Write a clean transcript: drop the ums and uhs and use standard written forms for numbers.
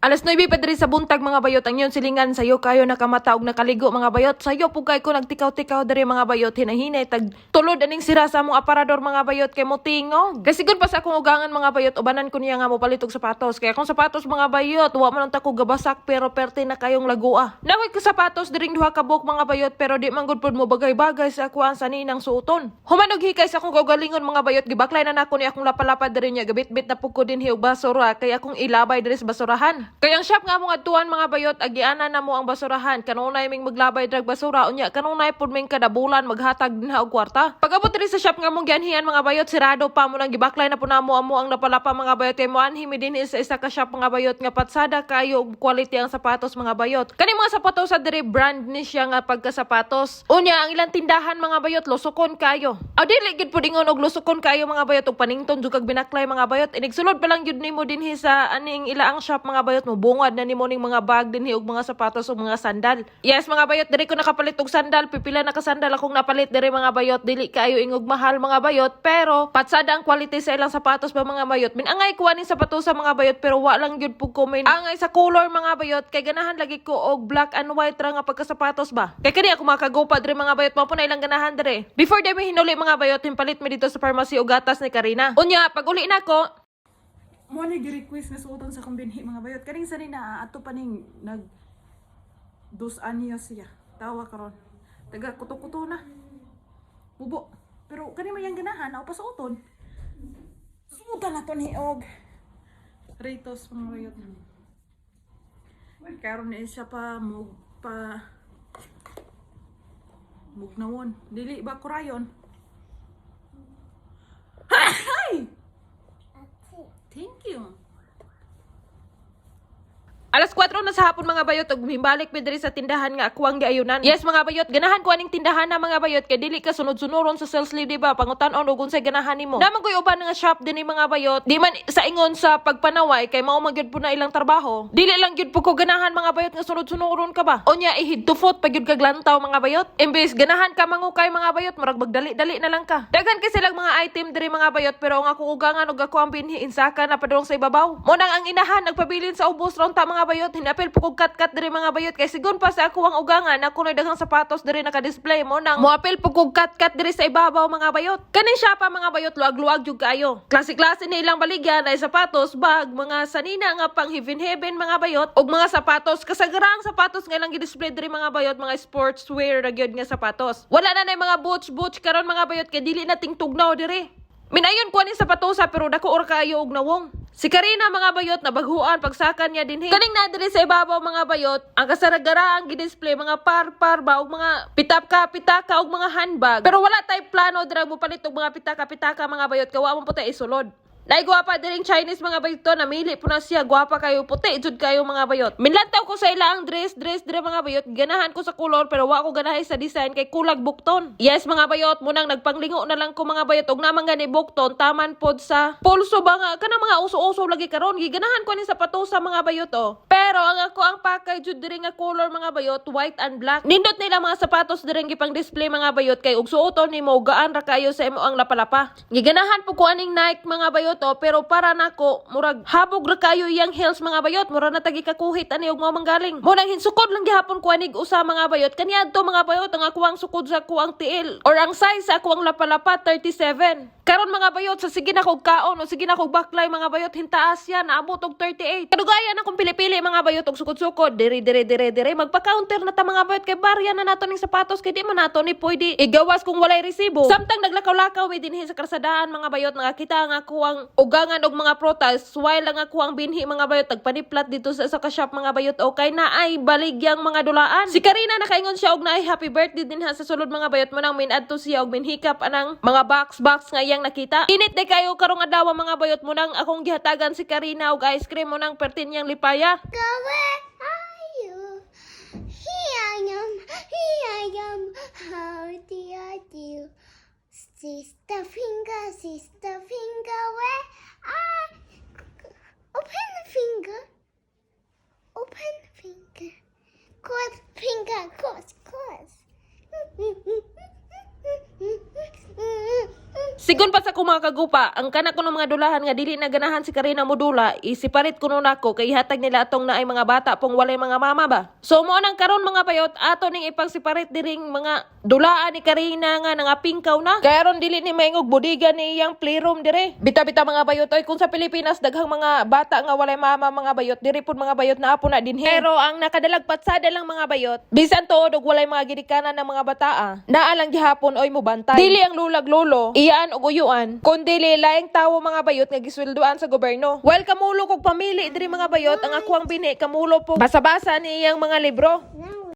Alas 9 pa diri sa buntag, mga bayot, ang inyong silingan sayo kayo nakamata og nakaligo, mga bayot. Sayo pud kay ko nagtikaw-tikaw diri, mga bayot, hinahinay tag tulod aning sira sa among aparador, mga bayot, kay motingog. Kasi gud pa sa akong ugangan, mga bayot, ubanan ko niya nga mopalit og sapatos. Kay akong sapatos, mga bayot, wa man ta ko gabasak pero perte na kayong lagua. Nakoy ka sapatos diring duha ka buok, mga bayot, pero di man gud pud mo bagay-bagay sa akuang saninang suoton. Human og hikay sa akong kaugalingon, mga bayot, gibaklay na nako ni akong lapalapa diri niya, gabitbit na pud ko dinhi og basura kay akong ilabay diri sa basurahan. Kay ang shop nga among adtuan, mga bayot, agianan na mo ang basurahan. Kanunay ming maglabay drag basura unya kanunay pud ming kada bulan maghatag dinha og kwarta. Pag-abot diri sa shop nga among gianhian, mga bayot, sirado pa mo nang gibaklay na po namo amo ang lapalapa, mga bayot, kay moanhi mi dinhi sa isa ka shop, mga bayot, nga patsada kayo og quality ang sapatos, mga bayot. Kani mga sapatos sa diri, brand ni siya nga pagkasapatos. Unya ang ilang tindahan, mga bayot, lusokon kayo. Aw, dili gid pud ingon og lusokon kayo, mga bayot, og panington jud kag binaklay, mga bayot. Inigsulod pa lang jud nimo dinhi sa aning ilaang shop, mga bayot, mo bungad na nimo ning mga bag dinhi og mga sapatos ug mga sandal. Yes, mga bayot, diri ko nakapalit og sandal, pipila na ka sandal akong napalit diri, mga bayot. Dili kaayo ingog mahal, mga bayot, pero patsada ang quality sa ilang sapatos ba, mga bayot. Minangay ko aning sapatos sa mga bayot, pero wa lang gyud pud ko min angay sa color, mga bayot, kay ganahan lagi ko og black and white ra nga pagkasapatos ba. Kay kani ako makagupa diri, mga bayot, mao po na ilang ganahan diri. Before di mi hinuli, mga bayot, himpalit mi dito sa pharmacy og gatas ni Karina. Unya pag uli nako, Mo ni gi-request nga suoton sa akong binhi, mga bayot. Kaning sanina ato pa ning nag 2 anyos siya. Tawa karon. Taga kuto-kuto na. Bubo. Pero kani man yang ganahan ako pasuoton. Suotan na to ni og Ritos, mga bayot. Karon ni siya pa mug pa mugnawon. Dili ba kurayon? Hay! Thank you. Alas 4 na sa hapon, mga bayot, ug mimbalik mi diri sa tindahan nga akuang giayunan. Yes, mga bayot, ganahan ko aning tindahan na, mga bayot, kay dili ka sunod-sunuron sa sales lady ba pangutan-on og unsay ganahan nimo. Naa man koy uban nga shop dinhi, mga bayot. Di man sa ingon sa pagpanaway kay mao man gyud po na ilang trabaho. Dili lang gyud po ko ganahan, mga bayot, nga sunod-sunuron ka ba. Unya i-head to foot pa gyud kag lantaw, mga bayot. Imbes ganahan ka mangukay, mga bayot, murag magdali-dali na lang ka. Daghan kay silang mga item diri, mga bayot, pero ang akong ugangan ug ako ang binhi insaka na padulong sa ibabaw. Mo nang ang inahan nagpabilin sa ubos ra unta, mga bayot, hinapil po kog kat-kat diri, mga bayot, kay sigon pa sa ako ang ugangan ako na daghang sapatos diri naka-display, mo nang moapil po kog kat-kat diri sa ibabaw, mga bayot. Kani siya pa, mga bayot, luag-luag jud kaayo. Klase-klase ni ilang baligyan ay sapatos, bag, mga sanina nga pang heaven heaven, mga bayot, ug mga sapatos kasagaraang sapatos nga ilang gi-display diri, mga bayot, mga sports wear ra gyud nga sapatos. Wala na nay mga boots boots karon, mga bayot, kay dili na tingtugnaw diri. Minayon ko ni sapatosa pero dako or kaayo og nawong. Si Karina, mga bayot, nabaghuan pagsakan niya dinhi. Kaning na diri sa ibabaw, mga bayot, ang kasaragara ang gi-display mga par-par ba og mga pitaka pitaka og mga handbag. Pero wala tay plano dira mo palit og mga pitaka pitaka, mga bayot, kay wa man po tay isulod. Naigwapa diring Chinese, mga bayot, to, namili po na siya, gwapa kayo, puti jud kayo, mga bayot. Minlantaw ko sa ila ang dress, dress dire, mga bayot, ganahan ko sa kolor pero wa ko ganahay sa design kay kulag bukton. Yes, mga bayot, munang nagpanglingo na lang ko, mga bayot, og naman gani bukton, taman pod sa pulso ba nga kanang mga uso-uso lagi karon, giganahan ko ni sapatosa, mga bayot, oh. Pero ang ako ang pakay jud diri nga color, mga bayot, white and black. Nindot nila mga sapatos diri gipang display, mga bayot, kay ug suoton nimo gaan ra kayo sa imo ang lapalapa. Giganahan po ko aning Nike, mga bayot, oh, pero para nako murag habog ra kayo iyang heels, mga bayot, mura na tagi kakuhit ani og mao manggaling. Mo nang hinsukod lang gihapon ko anig usa, mga bayot. Kaniadto, mga bayot, ang akuang sukod sa akuang tiil or ang size sa akuang lapalapa 37. Karon, mga bayot, sa sige na kog kaon o sige na kog baklay, mga bayot, hintaas yan, naabot og 38. Kadugayan akong pili-pili, mga bayot, og sukod-sukod, diri diri diri diri magpa-counter na ta, mga bayot, kay barya na nato ning sapatos kay di man nato ni pwede igawas kung walay resibo. Samtang naglakaw-lakaw mi dinhi sa karsadaan, mga bayot, nakakita ang akuang ugangan og mga prutas while ang akuang binhi, mga bayot, nagpaniplat dito sa isa ka shop, mga bayot, okay na ay baligyang mga dulaan. Si Karina nakaingon siya og naay happy birthday dinha sa sulod, mga bayot, mo nang minadto siya og minhikap anang mga box box nga iyang nakita. Init day kayo karong adlaw, mga bayot, mo nang akong gihatagan si Karina og ice cream, mo nang pertin niyang lipaya. Go, where are you? Here I am, here I am. How do I do? Sister finger, sister finger, where are? Open the finger. Open the finger. Cross finger, cross, cross. Sigon pa sa akong mga kagupa, ang kana kuno mga dulahan nga dili na ganahan si Karina modula, isiparit kuno nako kay ihatag nila atong naay mga bata pong walay mga mama ba. So mo nang karon, mga bayot, ato ning ipagsiparit diring mga dulaan ni Karina nga nangapingkaw na. Kaya ron dili ni maingog budiga ni iyang playroom dire. Bita-bita, mga bayot, oy, kung sa Pilipinas daghang mga bata nga walay mama, mga bayot, diri pud, mga bayot, naa po na dinhi. Pero ang nakadalag patsada lang, mga bayot, bisan tuod og walay mga gidikanan ng mga bataa, naa lang gihapon oy mubantay. Dili ang lulag lolo, iyaan og uyuan, kundi laing tawo, mga bayot, nga gisweldoan sa gobyerno. Well, kamulo kog pamili diri, mga bayot, ang akuang bini kamulo po basa-basa ni iyang mga libro. Now